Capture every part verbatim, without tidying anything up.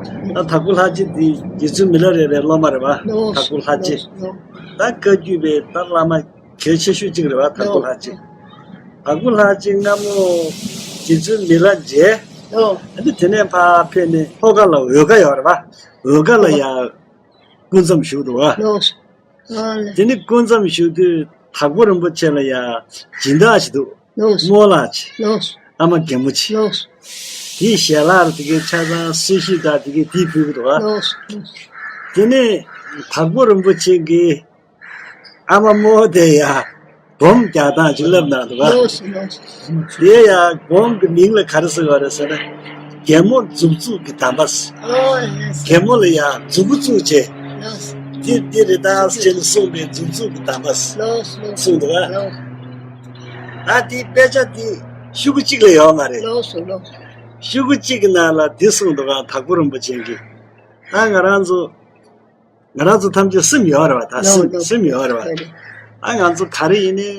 ད་དྭགས་པོ་ལྷ་རྗེ་འདི་རྗེ་བཙུན་མི་ལ་རས་པའི་སློབ་མ་རེད་བ། ལགས་དྭགས་པོ་ལྷ་རྗེ། ལགས་ལགས། ད་བཀའ་བརྒྱུད་པའི་ད་བླ་མ་གལ་ཆེ་ཤོས་གཅིག་རེད་བ། དྭགས་པོ་ལྷ་རྗེ། དྭགས་པོ་ལྷ་རྗེ་སྔ་མོ་རྗེ་བཙུན་མི་ལ་མཇལ། ལགས། ཨ་ནི་དེ་ནས་ཕར་ཕེབས་ནས་ལྷོ་ཁ་ལ་འོལ་ཁ་ཡོད་རེད་བ། འོལ་ཁ་ལ་ཡང་སྐུ་མཚམས་བཞུགས་འདུག་བ། ལགས། ཨ་ལེ། དེ་ནི་སྐུ་མཚམས་བཞུགས་དུས་དྭགས་པོ་རིན་པོ་ཆེ་ལ་ཡང་སྦྱིན་བདག་ཅིག་འདུག། ལགས། རྨོ་ལགས་ཅིག། ལགས། ཨ་མ་རྒན་མོ་ཅིག། ལགས། དེའི་ཞལ་ལག་དེ་གའི་ཆ་ཚང་གསོལ་ཞིབ་དང་དེ་གའི་དེ་ཕུལ་གི་འདུག་བ། ལགས། ལགས། དེ་ནས་དྭགས་པོ་རིན་པོ་ཆེ་གིས་ཨ་མ་རྨོ་དེ་ཡ་སྦོམ་རྒྱག་སྟངས་ཅིག་བསླབ་གནང་འདུག་ག། ལགས་སོ། ལགས་སོ། དེ་ཡ་སྦོམ་གི་མིང་ལ་ག་རེ་ཟེར་བ་རེད་ཟེར་ན། རྒན་མོ་མཛུབ་བཙུགས་ཀྱི་གདམས་པ། ཨོ་ལགས་སོ། རྒན་མོ་ལ་ཡ་མཛུབ་གུ་བཙུགས་བྱས། ལགས་སོ། འདི་འདི་རེད་ད་ཟེར་ནས་གསུངས་པའི་མཛུབ་བཙུགས་ཀྱི་གདམས་པ། ལགས་སོ། ལགས་སོ། གསུངས་འདུག་ག། ལགས་སོ། ད་དེའི་དཔེ་ཆ་དེ་ཤོག་གུ་གཅིག་ལ་ཡོད་མ་རེད། ལགས་སོ། ལགས་སོ། ཤོག་གུ་གཅིག་གི་ནང་ལ་འདི་གསུངས་འདུག་ག། དྭགས་པོ་རིན་པོ་ཆེ་གིས། ད་ང་རང་ཚོ། ང་རང་ཚོ་ཐམས་ཅད་སེམས་ཡོད་རེད་བ། ད་སེམས་ལགས་སེམས་ཡོད་རེད་བ། ལགས། ཨ་ང་ཚོ་ག་རེ་ཡིན་ནའི་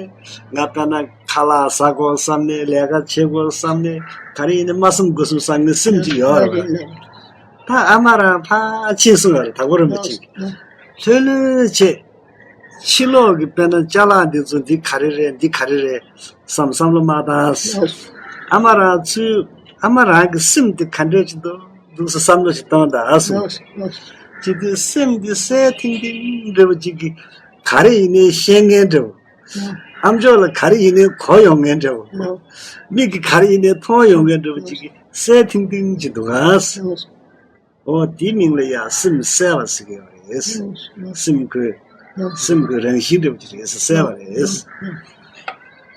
ང་དཔེར་ན་ཁ་ལག་ཟ་དགོས་བསམ་ནའི་ལས་ཀ་བྱེད་དགོས་བསམ་ནའི་ག་རེ་ཡིན་ནའི་མ་བསམ་དགུ་བསམ་བསམ་ནའི་སེམས་ཅིག་ཡོད་རེད་བ། ལགས་ལགས། ད་ཨ་མ་རང་ཕར་ཕྱིན་སོང་བ་རེད། དྭགས་པོ་རིན་པོ་ཆེ་གིས། ལགས་ལགས། ལྷོད་ལྷོད་བྱས། ཕྱི་ལོགས་ཀྱི་དཔེར་ན་ཅ་ལག་འདི་ཚོ་འདི་ག་རེ་རེད་འདི་ག་རེ་རེད་བསམ་བསམ་བློ་མ་བཏང་། ལགས། ཨ་མ་རང་ཚོས་ཨ་མ་རང་གི་སེམས་དེ་ག་འདྲས་ཅིག་འདུག་འདུག་ཟེར་བསམ་བློ་ཞིག་གཏོང་དང་གསུངས། ལགས་ལགས། ཅི་སྟེ་སེམས་འདི་གསལ་ཐིང་ཐིང་འདྲ་བོ་ཅིག་གིས་ག་རེ་ཡིན་ནའི་ཤེས་མཁན་འདྲ་བོ། ལགས། ཨ་མཆོག་ལ་ག་རེ་ཡིན་ནའི་གོ་ཡོང་མཁན་འདྲ་བོ། ལགས། མིག་གིས་ག་རེ་ཡིན་ནའི་མཐོང་ཡོང་མཁན་འདྲ་བོ་ཅིག་གིས་གསལ་ཐིང་ཐིང་ཅིག་འདུག་ག། ལགས། ཨོ་དེའི་མིང་ལ་ཡང་སེམས་གསལ་བ་ཟེར་གྱི་ཡོད་རེད། ལགས་སོ། སེམས་ཁོའི་ལགས་སོ། སེམས་ཁོའི་རང་བཞིན་འདྲ་བོ་ཅིག་རེད་ཟེར་གསལ་བ་རེད། ལགས་སོ།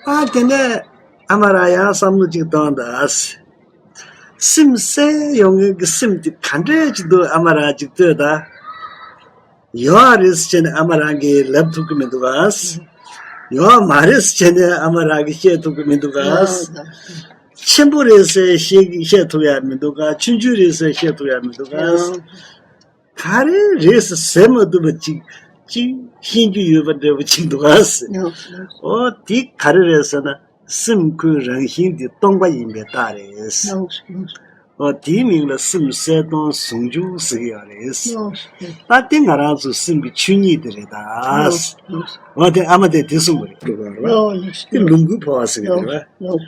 ཨ་དེ་ནས་ཨ་མ་རང་ཡང་བསམ་བློ་ཅིག་གཏོང་དང་། སེམས་གསལ་ཡོང་མཁན་གྱི་སེམས་དེ་ག་འདྲས་ཅིག་འདུག། ཨ་མ་རང་ཅིག་ལྟོས་དང་། ཡོད་རེད་ཟེར་བྱས་ནས་ཨ་མ་རང་གིས་ལབ་ཐུབ་ཀྱི་མི་འདུག་ག། ཡོད་མ་རེད་ཟེར་བྱས་ནས་ཨ་མ་རང་གིས་བཤད་ཐུབ་ཀྱི་མི་འདུག་ག། ལགས་སོ། ཆེན་པོ་རེད་ཟེར་བཤད་བཤད་ཐུབ་ཡ་མི་འདུག་ག། ཆུང་ཆུང་རེད་ཟེར་བཤད་ཐུབ་ཡ་མི་འདུག་ག། ལགས་སོ། ག་རེ་རེད་ཟེར་ཟེར་མ་ཐུབ་པ་ཅིག་ཅིག་ཤེས་རྒྱུ་ཡོད་པ་འདྲ་པོ་ཅིག་འདུག་ག་ཟེར། ལགས་སོ། ལགས་སོ། ཨོ་དེ་ག་རེ་རེད་ཟེར་ན། སེམས་ཁོའི་རང་བཞིན་དེ་སྟོང་པ་ཡིན་པའི་རྟགས་རེད། ལགས་སོ། ལགས་སོ། ཨོ་དེའི་མིང་ལ་སེམས་གསལ་སྟོང་ཟུང་འཇུག་ཟེར་གྱི་ཡོད་རེད། ལགས་སོ། ད་དེ་ང་རང་ཚོ་སེམས་ཀྱི་ཆོས་ཉིད་དེ་རེད་ད། ལགས་སོ། ལགས་སོ། ཨོ་དེ་ཨ་མ་དེ་དེ་གསུངས་པ་རེད། ལགས་སོ། དེ་ལོངས་སྐུའི་འཕོ་བ་ཟེར་གྱི་རེད་པ། ལགས་སོ།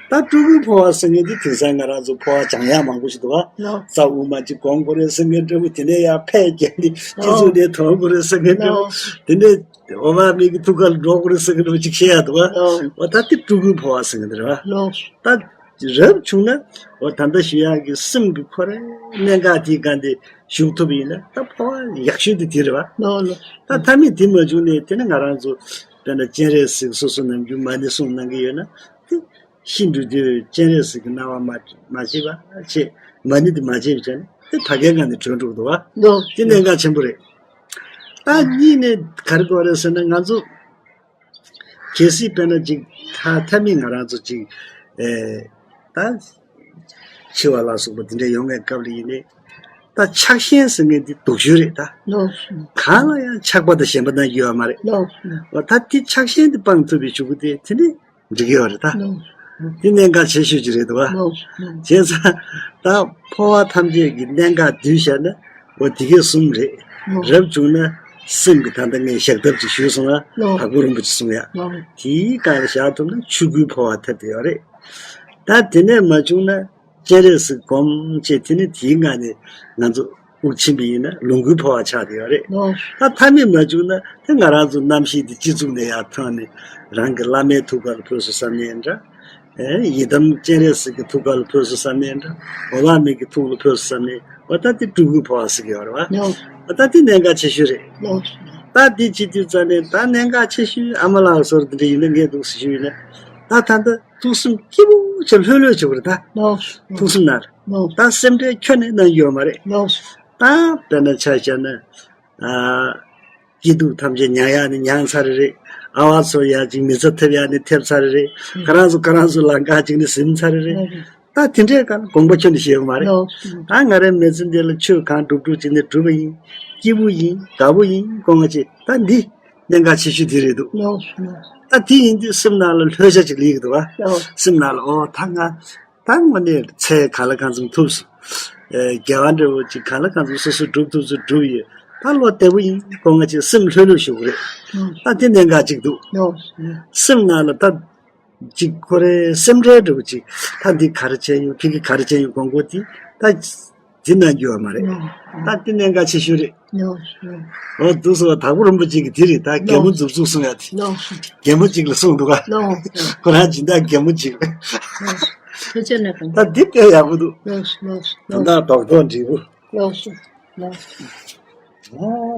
ད་སྤྲུལ་སྐུའི་འཕོ་བ་ཟེར་མཁན་དེ་དེང་སང་ང་རང་ཚོ་འཕོ་བ་སྦྱང་ཡག་མང་པོ་ཞིག་འདུག་པ། ལགས་སོ། རྩ་དབུ་མ་གཅིག་སྒོམ་དགོས་རེད་ཟེར་མཁན་འདྲ་པོ། དེ་ནས་ཡར་ཕར་བརྒྱབ་ནས་སྤྱི་གཙུག་ནས་ཐོན་དགོས་རེད་ཟེར་མཁན་འདྲ་པོ། ལགས་སོ། དེ་ནས་འོད་དཔག་མེད་ཀྱི་ཐུགས་ཀ་ལ་འགྲོ་དགོས་རེད་ཟེར་མཁན་འདྲ་པོ་ཅིག་བཤད་ཡག་འདུག་པ། ལགས་སོ། འོ་ད་དེ་སྤྲུལ་སྐུའི་འཕོ་བ་ཟེར་མཁན་དེ་རེད་པ། ལགས་སོ། ད་རབ་བྱུང་ན་འོ་ད་ལྟ་ཞུ་ཡག་གི་སེམས་ཀྱི་ཁོ་རའི་གནད་འགག་དེའི་སྒང་དེ་ཞུགས་ཐུབ་པ་ཡིན་ན་ད་འཕོ་བ་ཡག་ཤོས་དེ་དེ་རེད་པ། ལགས་ལགས། ད་མཐའ་མེད་དེ་མ་བྱུང་ནས་དེ་ནི་ང་རང་ཚོ་དཔེར་ན་སྤྱན་རས་གཟིགས་སོ་སོ་ནམ་རྒྱུན་མ་ཎི་གསུང་གནང་གི་ཡོད་ན་དེ་ཤིན་ཏུ་དེ་སྤྱན་རས་གཟིགས་ཀྱི་སྣང་བ་མ་མ་བྱེད་པ་བྱེད། མ་ཎི་དེ་མ་བྱེད་པ་བྱས་ན་དེ་ད་གའི་སྒང་ནས་གྲོལ་འགྲོ་གི་འདུག་པ། ལགས། དེ་གནད་འགག་ཆེན་པོ་རེད། ད་གཉིས་ནས་ག་རེ་དགོས་རེད་ཟེར་ན་ང་ཚོ་གལ་སྲིད་དཔེར་ན་ཅིག་ཐ་ཐ་མི་ང་རང་ཚོ་ཅིག་ཨེ་ད་འཆི་བ་ལ་སོགས་པ་དེ་འདྲ་ཡོང་བའི་སྐབས་ལ་ཡིན་ནའི་ད་ཆགས་ཞེན་ཟེར་མཁན་དེ་སྡུག་ཤོས་རེད་ད། ལགས་སོ། གང་ལ་ཡང་ཆགས་པ་དང་ཞེན་པ་གནང་རྒྱུ་ཡོད་མ་རེད། ལགས་སོ། འོ་ད་དེ་ཆགས་ཞེན་དེ་སྤང་ཐུབ་པའི་གཞུག་གུ་དེ་དེ་ནི་འགྲིག་གི་ཡོད་རེད་ད། ལགས་སོ། དེ་གནད་འགག་ཆེ་ཤོས་ཅིག་རེད་འདུག་པ། ལགས་སོ། བྱས་ཙང་ད་འཕོ་བ་ཐམས་ཅད་ཀྱི་གནད་འགག་བསྡུས་བཞག་ན་འོ་དེ་གའི་གསུམ་རེད། ལགས་སོ། རབ་བྱུང་ན་སེམས་ཀྱི་ད་ལྟ་ངས་བཞག་ཐབས་ཅིག་ཞུས་སོང་ང་། ལགས་སོ། དྭགས་པོ་རིན་པོ་ཆེ་གསུང་ཡག་ལགས་སོ། དེའི་སྒང་ལ་བཞག་ཐུབ་ན་ཆོས་སྐུའི་འཕོ་བ་ཐོབ་བསྡད་ཡོད་རེད། ད་དེ་ནས་མ་བྱུང་ན་སྤྱན་རས་གཟིགས་སྒོམ་བྱས་དེ་ནི་དེའི་ངང་ནས་ང་ཚོ་དབུགས་ཕྱིན་པ་ཡིན་ན་ལོངས་སྐུའི་འཕོ་བ་ཆགས་བསྡད་ཡོད་རེད། ལགས། ད་ཐ་མི་མ་བྱུང་ན་དེ་ང་རང་ཚོ་རྣམ་ཤེས་དེ་སྤྱི་གཙུག་ནས་ཡར་ཐོན་ནས་རང་གི་བླ་མའི་ཐུགས་ཀ་ལ་འཕོས་སོང་བསམ་ནའི་འདྲ། ཨེ་ཡི་དམ་སྤྱན་རས་གཟིགས་ཀྱི་ཐུགས་ཀ་ལ་འཕོས་སོང་བསམ་ནའི་འདྲ། འོད་དཔག་མེད་ཀྱི་ཐུགས་ལ་འཕོས་སོང་བསམ་ནའི་འོ་ད་དེ་སྤྲུལ་སྐུའི་འཕོ་བ་ཟེར་གྱི་ཡོད་རེད་པ། ལགས། འོ་ད་དེ་གནད་འགག་ཆེ་ཤོས་རེད། ལགས། ད་དེ་བྱེད་དུས་ཙ་ནས་ད་གནད་འགག་ཆེ་ཤོས་ཨ་མ་ལགས་ཟེར་དེ་འདྲ་ཡིན་ན་ངས་འདུག་ཟེར་ཞུས་ཡིན་ན་ད་ད་ལྟ། ཐུགས་སེམས་སྐྱིད་པོ་བྱས་ལྷོད་ལྷོད་བྱེད་དགོས་རེད་ད། ལགས་སོ། ཐུགས་སེམས་ནང་ལ། ལགས་སོ། ད་སེམས་ཁྲལ་ཁྱོན་ནས་གནང་རྒྱུ་ཡོད་མ་རེད། ལགས་སོ། ད་དཔེར་ན་ཆ་བཞག་ན། ཨ། སྐྱིད་སྡུག་ཐམས་ཅད་མྱང་ཡག་ནི་མྱངས་ཚར་རེད། ཨ་བ་ཚོ་ཡ་ཅིག་མི་ཚེ་ཐེབས་ཡག་ནི་ཐེབས་ཚར་རེད། ཁོ་རང་ཚོ་ཁོ་རང་ཚོ་ལམ་ཁ་ཅིག་ནི་ཟིན་ཚར་རེད། ལགས་སོ། ད་དེ་འདྲའི་སྒང་དགོངས་པ་ཁྱོན་ནས་བཞེས་ཡོད་མ་རེད། ལགས་སོ། ད་ང་རའི་མི་ཚེ་འདི་ལ་ཆོས་གང་སྒྲུབ་སྒྲུབ་ཅིག་ནི་སྒྲུབ་པ་ཡིན། སྐྱིད་པོ་ཡིན། དགའ་པོ་ཡིན་དགོངས་པ་བཞེས། ད་འདི་གནད་འགག་ཆེ་ཤོས་དེ་རེད་འདུག། ལགས་སོ། ལགས་སོ། ད་དེ་ཡིན་དུས་སེམས་ནང་ལ་ལྷོད་ཤ་ཅིག་སླེབས་ཀྱི་འདུག་བ། ལགས་སོ། སེམས་ནང་ལ་ཨོ་ད་ང་ད་དངོས་གནས་ཚེ་གང་ལ་གང་འཚམ་ཐུབ་སོང་། ཨེ་དགེ་བ་འདྲ་བོ་ཅིག་གང་ལ་གང་འཚམ་སོ་སོས་སྒྲུབ་ཐུབ་ཚོད་སྒྲུབ་ཡོད། ད་བློ་བདེ་པོ་ཡིན། ཁོ་ང་ཅིག་སེམས་ལྷོད་ལྷོད་ཞུ་གི་རེད། ད་དེ་གནད་འགག་ཅིག་འདུག་སེམས་ནང་ལ་ད་ཅིག་ཁོ་རའི་སེམས་ཁྲལ་འདྲ་བོ་ཅིག་ད་འདི་ག་རེ་བྱས་ཡོང་། ཕ་གི་ག་རེ་བྱས་ཡོང་། དགོངས་སྐོར་དེ་ད་འདི་ན་འགྱུར་བ་མ་རེད། ད་དེ་གནད་འགག་ཆེ་ཤོས་རེད། འོ་འདུག་སོ། དྭགས་པོ་རིན་པོ་ཆེ་གིས་དེ་རེད། ད་རྒན་མོ་མཛུབ་ཚུགས་གསུང་ཡ་དེ། རྒན་མོ་གཅིག་ལ་གསུངས་འདུག་ག་ཁོ་རང་སྦྱིན་བདག་རྒན་མོ་གཅིག་ལ། ད་འདི་དཔེ་ཡག་པོ་འདུག་ད་ལྟ་རྡོག་རྡོག་འབྲས་བུ།